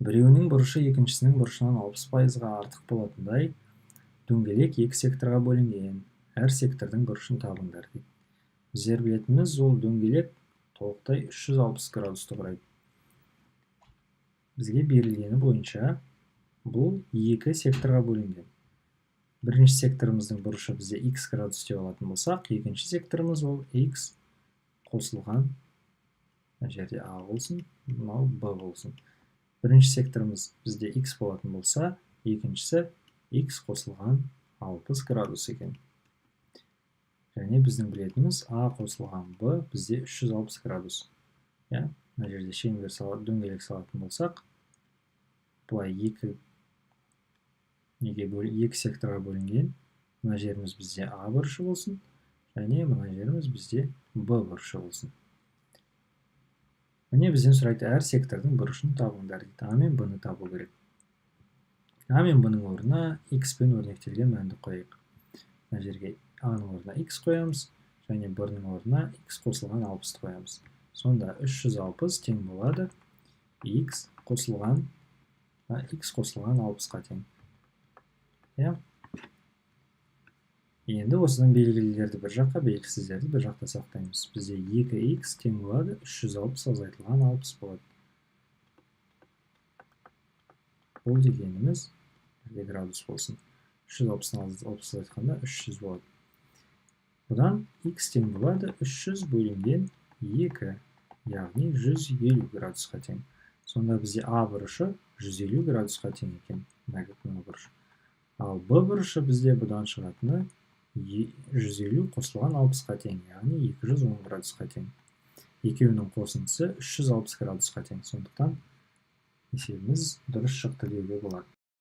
Біреуінің бұрышы екіншісінің бұрышынан 60%-ға артық болатындай дөңгелек екі секторға бөлінген. Әр сектордың бұрышын табыңдар дейді. Біздер білетініміз, ол дөңгелек толықтай 360 градусты құрайды. Бізге берілгені бойынша бұл екі секторға бөлінген. Бірінші секторымыздың бұрышы бізде x градус деп алатын болсақ, екінші секторымыз ол x қосылған, мына жерде а болсын, мынау б болсын. Бірінші секторымыз бізде x болатын болса, екіншісі x қосылған 60 градус екен. Және біздің білетініміз, а қосылған б бізде 360 градус. Иә, мына жерде шеңбер, дөңгелек салатын болсақ, былай екі неге бөл, екі секторға бөлінген. Мына жеріміз бізде а бұрышы болсын және мына жеріміз бізде б бұрышы болсын. Міне, бізден сұрайды: әр сектордың бұрышын табыңдар дейді. А мен б-ны табу керек. А мен б-ның орнына x пен өрнектелген мәнді қояйық. Мына жерге а-ның орнына x қоямыз және б-ның орнына x қосылған 60-ты қоямыз. Сонда 360 тең болады x қосылған 60-қа тең. Иә, енді осыдан белгілілерді бір жаққа, белгісіздерді бір жақта сақтаймыз. Бізде 2x тең болады 360 азайтылған 60 болады. Бұл дегеніміз, жерде градус болсын, 360-ны 60 азайтқанда 300 болады. Бұдан x тең болады 300 бөлінген 2, яғни 150 градусқа тең. Сонда бізде а бұрышы 150 градусқа тең екен, мына бұрыш. Ал б бұрышы бізде бұдан шығатыны 150 қосылған 60-қа тең, яғни 210 градусқа тең. Екеуінің қосындысы 360 градусқа тең. Сондықтан есебіміз дұрыс шықты деуге болады.